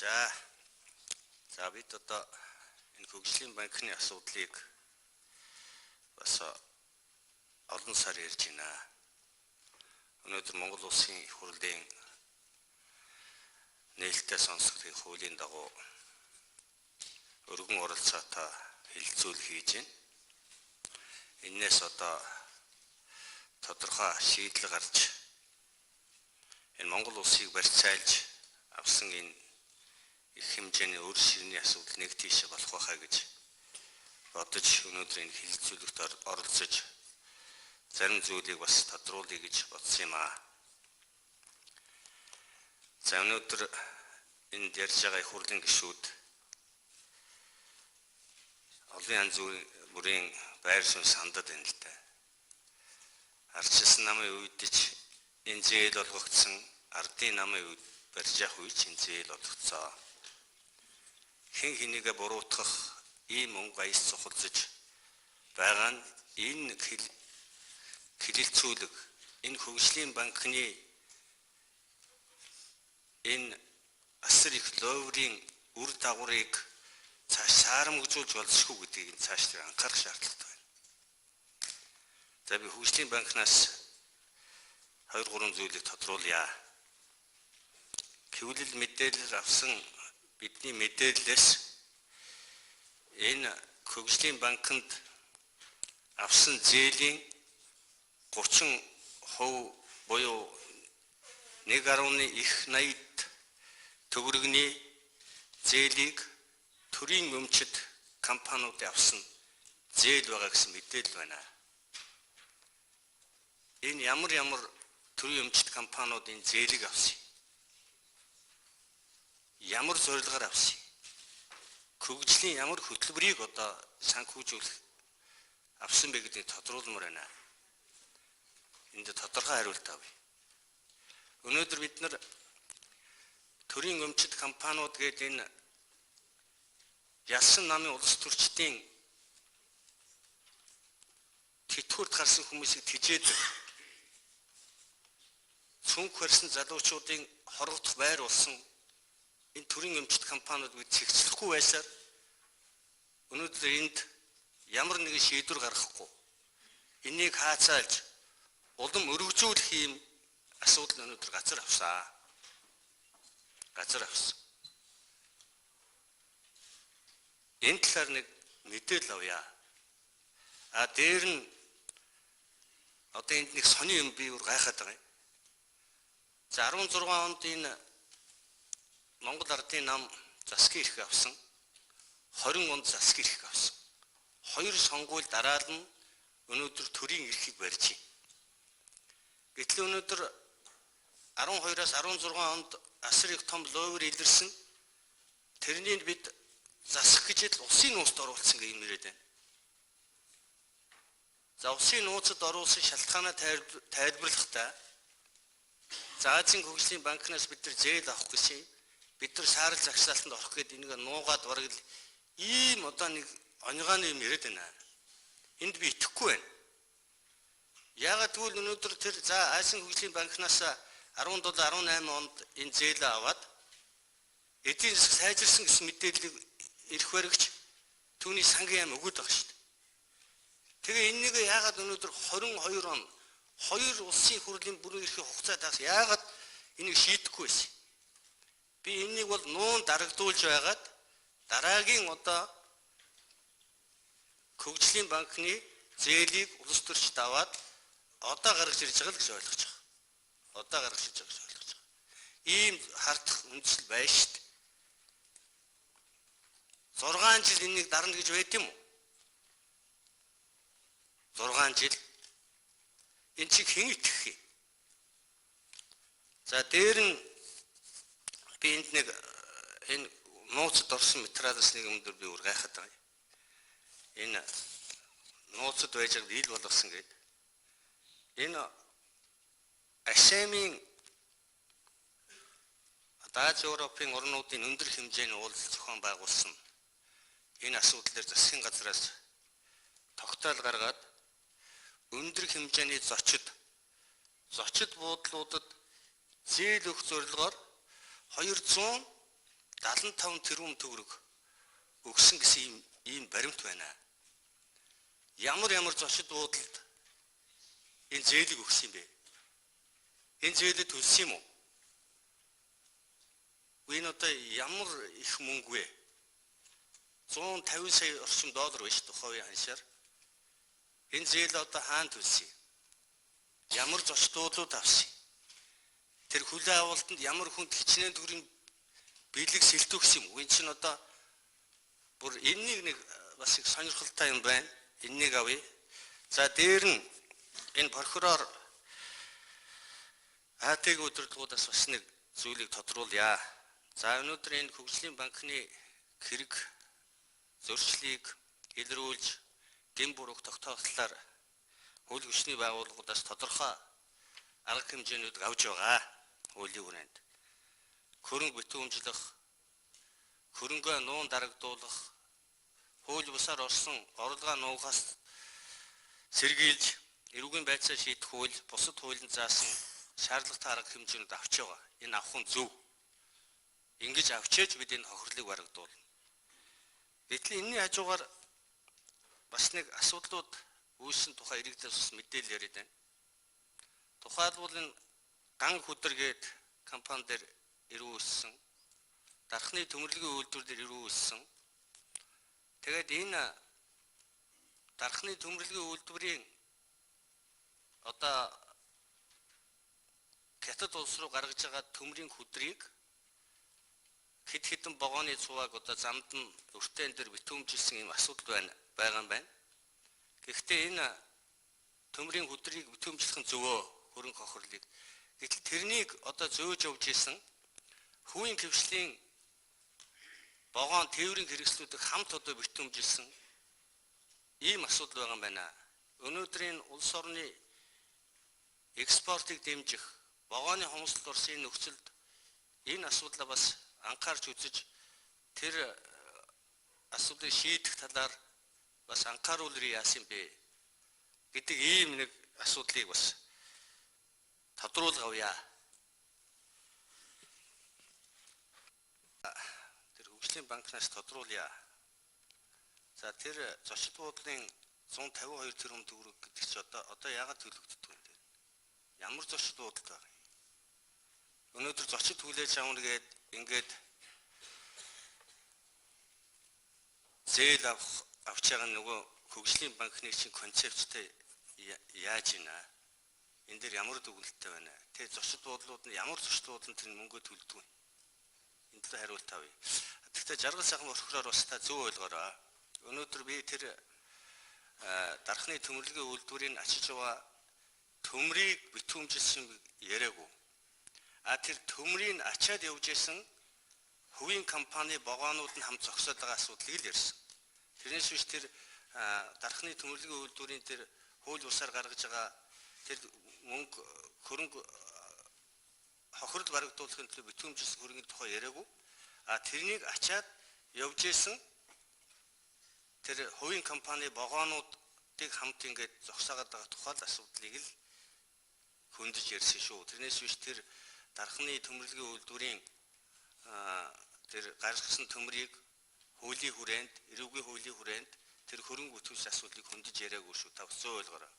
За, бид одоо энэ хөгжлийн банкны асуудлыг бас олон сар ярьж байна. Өнөөдөр Монгол Улсын их хурлын нээлттэй сонсголын хуулийн дагуу өргөн оролцоотой хэлэлцүүл хийж байна. Энээс одоо тодорхой шийдэл гарч энэ Монгол улсыг барьцаалж авсан энэ их хэмжээний өр ширний асуудал нэг тийшээ болох байхаа гэж бодож өнөөдөр энэ хэлэлцүүлэгт оролцож зарим зүйлийг бас тодруулъя гэж бодсон юм аа. За, өнөөдөр энд ярьж байгаа их хурлын гишүүд олон янз бүрийн байр суурь сандад байна л да. Ардчилсан намын үед ч энэ зээл олгогдсон, ардын намын үед барьж явах үед ч энэ зээл олгоцоо. Хэн хэнийгэ буруутгах ийм мөнгө аяс цухалзаж байгаа нь энэ хэлэлцүүлэг, энэ хөгжлийн банкны энэ асар их ловрын үр дагаврыг цааш саарамгжуулж болзошгүй гэдгийг цааш тэр анхаарах шаардлагатай байна. За, би хөгжлийн банкнаас 2 3 зүйлийг тодруулъя. Хэвлэл мэдээлэл авсан бидний мэдээллээс энэ хөгжлийн банкнд авсан зээлийн 30% буюу 1.1 их 80 төгрөгний зээлийг төрийн өмчит компаниуд авсан зээл байгаа гэсэн мэдээлэл байна. Энэ ямар ямар төрийн өмчит компаниуд энэ зээлийг авсан юм? Ямар зорилгоор авсан юм? Хөгжлийн ямар хөтөлбөрийг одоо санхүүжүүлэх авсан бэ гэдгийг тодруулмаар байна. Энд тодорхой хариулт авъя. Өнөөдөр бид нар төрийн өмчит компаниуд гэдэг энэ ялсан намын улс төрчдийн тэтгэврт гарсан хүмүүсийг тижээдэг, цүнх барьсан залуучуудын хорогдох байр болсон энэ төрийн өмчит компаниуд бид цэгцлэхгүй байсаар өнөөдөр энд ямар нэгэн шийдвэр гаргахгүй, энийг хаацаалж улам өргөжүүлэх ийм асуудал өнөөдөр газар авсаа. Газар авсан. Энэ талаар нэг мэдээлэл авъя. А дээр нь одоо энд нэг сони юм би өөр гайхаад байгаа юм. За, 16 онд энэ Монгол Ардын нам засгийн эрх авсан. 20 онд засгийн эрх авсан. Хоёр сонгуул дараа нь өнөөдөр төрийн эрхийг барьж байна. Гэтэл өнөөдөр 12-аас 16 онд асар их том ловер илэрсэн. Тэрнийг бид засах гэж л улсын нууцд оруулсан гэх юм яриад байна. За, улсын нууцад оруулсан шалтгаанаа тайлбарлахдаа за Азийн хөгжлийн банкнаас бид нар зээл авах гэсэн, бид нар саарал загсаалтанд орох гээд энийг нуугаад бараг л ийм одоо нэг онигооны юм яриад байна. Энд би итгэхгүй байна. Яагаад гэвэл өнөөдөр тэр за Азийн хөгжлийн банкнаас 17 18 онд энэ зээлээ аваад эдийн засаг сайжирсан гэсэн мэдээллийг эрх баригч түүний сангийн яам өгөөд байгаа шүү дээ. Тэгээ энэнийг яагаад өнөөдөр 22 он хоёр улсын хурлын бүрэн эрхийн хугацаанд яагаад энийг шийдэхгүй байсан? Би энэнийг бол нуун дарагдуулж байгаад дараагийн одоо хөгжлийн банкны зээлийг улс төрчд аваад одоо гаргаж ирж байгаа л гэж ойлгож байгаа. Одоо гаргаж ирж байгаа гэж ойлгож байгаа. Ийм хардах үндсэл байна шүү дээ. 6 жил энийг дарна гэж байд юм уу? 6 жил энэ чиг хэн итгэх юм? За, дээр нь би энд нэг энэ нууцд орсон материалаас нэг юм дөр би өөр гайхаад байгаа юм. Энэ нууцд байж байгаад ил болгосон гэдэг. Энэ АСЕМ-ийн Аз Европын орнуудын өндөр хэмжээний уулзалт зохион байгуулсан энэ асуудал дээр засгийн газраас тогтоол гаргаад өндөр хэмжээний зочид буудлуудад зээл өгөх зорилгоор 200 75 тэрбум төгрөг өгсөн гэсэн ийм баримт байна. Ямар зочид буудалд энэ зээлийг өгсөн юм бэ? Энэ зээлийг төлсөн юм уу? Энэ одоо ямар их мөнгө вэ? 150 сая орчим доллар биш тухайн үеийн ханшаар. Энэ зээл одоо хаана төлсөн юм? Ямар зочдлууд авсан юм? Тэр хүлээн авалтанд ямар хүнд хичнээн төгрөгийн бэлэг сэлтүүгсэн юм? Энэ чинь одоо бүр энэнийг нэг бас их сонирхолтой юм байна. Энэнийг авъя. За дээр нь энэ прокурор АТ-г удирдлагуудаас бас нэг зүйлийг тодруулъя. За өнөөдөр энэ хөгжлийн банкны хэрэг зөрчлийг илрүүлж гэм бурууг тогтоох талаар хууль хүчний байгууллагуудаас тодорхой арга хэмжээнүүд авч байгаа хуулийн хүрээнд. Хөрөнгө битүүмжлэх, хөрөнгөө нуун дарагдуулах, хууль бусаар орсон орлогоо нуухаас сэргийлж эрүүгийн байцаа шийдэх хууль, бусад хуулинд заасан шаардлагатай арга хэмжээнүүд авч байгаа. Энэ авах нь зөв. Ингэж авчээж бид энэ хохирлыг барагдуулна. Гэтэл энэний хажуугаар бас нэг асуудлууд үүссэн тухай иргэдээс бас мэдээлэл яриад байна. Тухайлбал энэ ган хүдэр гээд компани дээр ирүү өссөн. Дархны төмөрлөгийн үйлдвэр дээр ирүү өссөн. Тэгээд энэ дархны төмөрлөгийн үйлдвэрийн одоо Хятад улс руу гаргаж байгаа төмрийн хүдрийг хэд хэдэн вагоны цувааг одоо замд нь өртөн дээр битүүмжилсэн юм асуудал байна байгаа юм байна. Гэхдээ энэ төмрийн хүдрийг битүүмжлэх нь зөвөө хөрөнгө хохирлыг. Гэтэл тэрнийг одоо зөөж явж исэн хүүгийн хөвшлийн вагон тээврийн хэрэгслүүдийг хамт одоо битүүмжилсэн ийм асуудал байгаа юм байна. Өнөөдрийн улс орны экспортыг дэмжих вагоны хомсдол орсон энэ нөхцөлд энэ асуудлаа бас анхаарч үзэж тэр асуудлыг шийдэх талаар бас анхааруулъя яасан бэ гэдэг ийм нэг асуудлыг бас тодруулга авъя. Тэр хөгжлийн банкнаас тодруулъя. За тэр зочид буудлын 152 тэрбум төгрөг гэдэг чи одоо яагаад төлөгддөг юм бэ? Ямар зочид буудалд байгаа юм? Өнөөдөр зочид хүлээж авна гээд ингээд зээл авч байгаа нөгөө хөгжлийн банкны чинь концепцтэй яаж ийна? Энэ дээр ямар дүгнэлттэй байна? Тэр зочид буудлууд нь ямар зочид буудлын тэр мөнгө төлдөг вэ? Энэ төлөө хариулт авъя. Гэхдээ жаргал сайхан прокурор бас та зөв ойлгоорой. Өнөөдөр би тэр дархны төмөрлөгийн үйлдвэрийг ачиж байгаа төмрийг битүүмжилсэн яриаггүй. А тэр төмрийг ачаад явж исэн хувийн компани вагонууд нь хамт зогсоод байгаа асуудлыг л ярьсан. Тэрнээс биш тэр дархны төмөрлөгийн үйлдвэрийн тэр хууль бусаар гаргаж байгаа тэр мөнгө хөрөнгө хохирол барагдуулахын төлөө битүүмжилсэн хөрөнгөний тухай яриаггүй. А тэрнийг ачаад явж исэн тэр хувийн компани вагонуудыг хамт ингээд зогсоогаад байгаа тухай л асуудлыг л хөндөж ярьсан шүү. Тэрнээс биш тэр дархны төмөрлөгийн үйлдвэрийн тэр гаргасан төмрийг хуулийн хүрээнд, эрүүгийн хуулийн хүрээнд тэр хөрөнгө бүтээлч асуудлыг хөндөж яриаггүй шүү. Та зөв ойлгоорой.